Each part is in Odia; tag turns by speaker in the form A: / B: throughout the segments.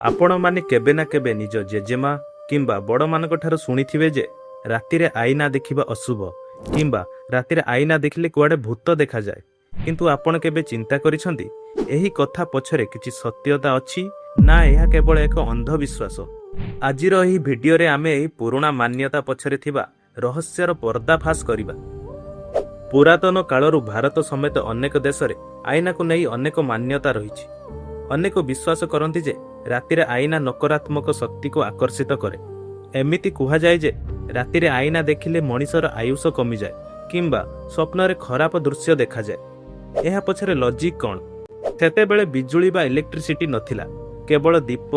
A: ଆପଣମାନେ କେବେ ନା କେବେ ନିଜ ଜେଜେମା କିମ୍ବା ବଡ଼ମାନଙ୍କଠାରୁ ଶୁଣିଥିବେ ଯେ ରାତିରେ ଆଇନା ଦେଖିବା ଅଶୁଭ କିମ୍ବା ରାତିରେ ଆଇନା ଦେଖିଲେ କୁଆଡ଼େ ଭୂତ ଦେଖାଯାଏ। କିନ୍ତୁ ଆପଣ କେବେ ଚିନ୍ତା କରିଛନ୍ତି, ଏହି କଥା ପଛରେ କିଛି ସତ୍ୟତା ଅଛି ନା ଏହା କେବଳ ଏକ ଅନ୍ଧବିଶ୍ୱାସ? ଆଜିର ଏହି ଭିଡିଓରେ ଆମେ ଏହି ପୁରୁଣା ମାନ୍ୟତା ପଛରେ ଥିବା ରହସ୍ୟର ପର୍ଦ୍ଦାଫାଶ କରିବା। ପୁରାତନ କାଳରୁ ଭାରତ ସମେତ ଅନେକ ଦେଶରେ ଆଇନାକୁ ନେଇ ଅନେକ ମାନ୍ୟତା ରହିଛି। ଅନେକ ବିଶ୍ୱାସ କରନ୍ତି ଯେ ରାତିରେ ଆଇନା ନକାରାତ୍ମକ ଶକ୍ତିକୁ ଆକର୍ଷିତ କରେ। ଏମିତି କୁହାଯାଏ ଯେ ରାତିରେ ଆଇନା ଦେଖିଲେ ମଣିଷର ଆୟୁଷ କମିଯାଏ କିମ୍ବା ସ୍ୱପ୍ନରେ ଖରାପ ଦୃଶ୍ୟ ଦେଖାଯାଏ। ଏହା ପଛରେ ଲଜିକ୍ କ'ଣ? ସେତେବେଳେ ବିଜୁଳି ବା ଇଲେକ୍ଟ୍ରିସିଟି ନଥିଲା। କେବଳ ଦୀପ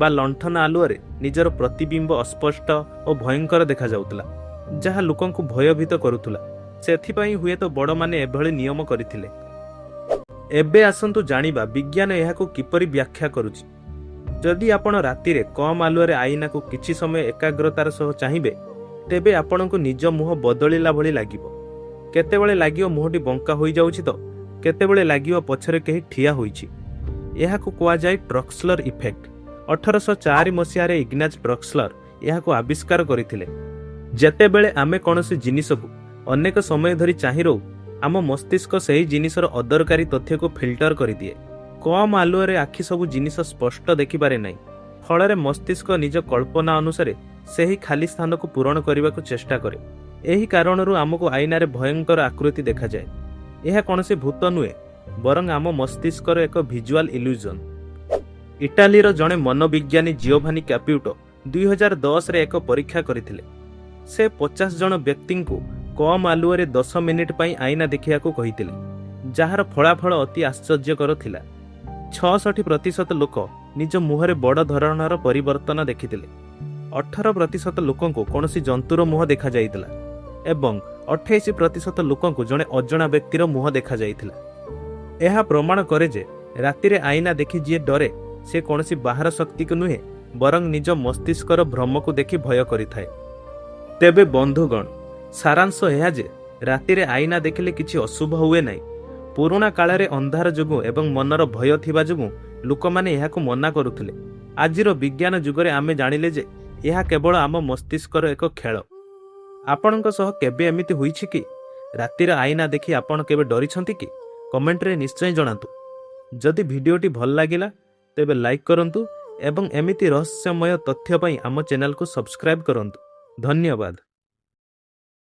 A: ବା ଲଣ୍ଠନ ଆଲୁଅରେ ନିଜର ପ୍ରତିବିମ୍ବ ଅସ୍ପଷ୍ଟ ଓ ଭୟଙ୍କର ଦେଖାଯାଉଥିଲା, ଯାହା ଲୋକଙ୍କୁ ଭୟଭୀତ କରୁଥିଲା। ସେଥିପାଇଁ ହୁଏତ ବଡ଼ମାନେ ଏଭଳି ନିୟମ କରିଥିଲେ। ଏବେ ଆସନ୍ତୁ ଜାଣିବା ବିଜ୍ଞାନ ଏହାକୁ କିପରି ବ୍ୟାଖ୍ୟା କରୁଛି। ଯଦି ଆପଣ ରାତିରେ କମ୍ ଆଲୁଅରେ ଆଇନାକୁ କିଛି ସମୟ ଏକାଗ୍ରତାର ସହ ଚାହିଁବେ, ତେବେ ଆପଣଙ୍କୁ ନିଜ ମୁହଁ ବଦଳିଲା ଭଳି ଲାଗିବ। କେତେବେଳେ ଲାଗିବ ମୁହଁଟି ବଙ୍କା ହୋଇଯାଉଛି ତ କେତେବେଳେ ଲାଗିବ ପଛରେ କେହି ଠିଆ ହୋଇଛି। ଏହାକୁ କୁହାଯାଏ ଟ୍ରକ୍ସଲର ଇଫେକ୍ଟ। 1804 ମସିହାରେ ଇଗ୍ନାଜ ଟ୍ରକ୍ସଲର ଏହାକୁ ଆବିଷ୍କାର କରିଥିଲେ। ଯେତେବେଳେ ଆମେ କୌଣସି ଜିନିଷକୁ ଅନେକ ସମୟ ଧରି ଚାହିଁ ରହୁ, ଆମ ମସ୍ତିଷ୍କ ସେହି ଜିନିଷର ଅଦରକାରୀ ତଥ୍ୟକୁ ଫିଲ୍ଟର କରିଦିଏ। କମ୍ ଆଲୁଅରେ ଆଖି ସବୁ ଜିନିଷ ସ୍ପଷ୍ଟ ଦେଖିପାରେ ନାହିଁ। ଫଳରେ ମସ୍ତିଷ୍କ ନିଜ କଳ୍ପନା ଅନୁସାରେ ସେହି ଖାଲି ସ୍ଥାନକୁ ପୂରଣ କରିବାକୁ ଚେଷ୍ଟା କରେ। ଏହି କାରଣରୁ ଆମକୁ ଆଇନାରେ ଭୟଙ୍କର ଆକୃତି ଦେଖାଯାଏ। ଏହା କୌଣସି ଭୂତ ନୁହେଁ, ବରଂ ଆମ ମସ୍ତିଷ୍କର ଏକ ଭିଜୁଆଲ ଇଲ୍ୟୁଜନ। ଇଟାଲୀର ଜଣେ ମନୋବିଜ୍ଞାନୀ ଜିଓଭାନି କ୍ୟାପ୍ୟୁଟୋ 2010ରେ ଏକ ପରୀକ୍ଷା କରିଥିଲେ। ସେ 50 ଜଣ ବ୍ୟକ୍ତିଙ୍କୁ କମ୍ ଆଲୁଅରେ 10 ମିନିଟ୍ ପାଇଁ ଆଇନା ଦେଖିବାକୁ କହିଥିଲେ, ଯାହାର ଫଳାଫଳ ଅତି ଆଶ୍ଚର୍ଯ୍ୟକର ଥିଲା। 66% ଲୋକ ନିଜ ମୁହଁରେ ବଡ଼ ଧରଣର ପରିବର୍ତ୍ତନ ଦେଖିଥିଲେ। 18% ଲୋକଙ୍କୁ କୌଣସି ଜନ୍ତୁର ମୁହଁ ଦେଖାଯାଇଥିଲା ଏବଂ 28% ଲୋକଙ୍କୁ ଜଣେ ଅଜଣା ବ୍ୟକ୍ତିର ମୁହଁ ଦେଖାଯାଇଥିଲା। ଏହା ପ୍ରମାଣ କରେ ଯେ ରାତିରେ ଆଇନା ଦେଖି ଯିଏ ଡରେ, ସେ କୌଣସି ବାହାର ଶକ୍ତିକୁ ନୁହେଁ, ବରଂ ନିଜ ମସ୍ତିଷ୍କର ଭ୍ରମକୁ ଦେଖି ଭୟ କରିଥାଏ। ତେବେ ବନ୍ଧୁଗଣ, ସାରାଂଶ ଏହା ଯେ ରାତିରେ ଆଇନା ଦେଖିଲେ କିଛି ଅଶୁଭ ହୁଏ ନାହିଁ। ପୁରୁଣା କାଳରେ ଅନ୍ଧାର ଯୋଗୁଁ ଏବଂ ମନର ଭୟ ଥିବା ଯୋଗୁଁ ଲୋକମାନେ ଏହାକୁ ମନା କରୁଥିଲେ। ଆଜିର ବିଜ୍ଞାନ ଯୁଗରେ ଆମେ ଜାଣିଲେ ଯେ ଏହା କେବଳ ଆମ ମସ୍ତିଷ୍କର ଏକ ଖେଳ। ଆପଣଙ୍କ ସହ କେବେ ଏମିତି ହୋଇଛି କି? ରାତିର ଆଇନା ଦେଖି ଆପଣ କେବେ ଡରିଛନ୍ତି କି? କମେଣ୍ଟରେ ନିଶ୍ଚୟ ଜଣାନ୍ତୁ। ଯଦି ଭିଡ଼ିଓଟି ଭଲ ଲାଗିଲା, ତେବେ ଲାଇକ୍ କରନ୍ତୁ ଏବଂ ଏମିତି ରହସ୍ୟମୟ ତଥ୍ୟ ପାଇଁ ଆମ ଚ୍ୟାନେଲକୁ ସବସ୍କ୍ରାଇବ୍ କରନ୍ତୁ। ଧନ୍ୟବାଦ।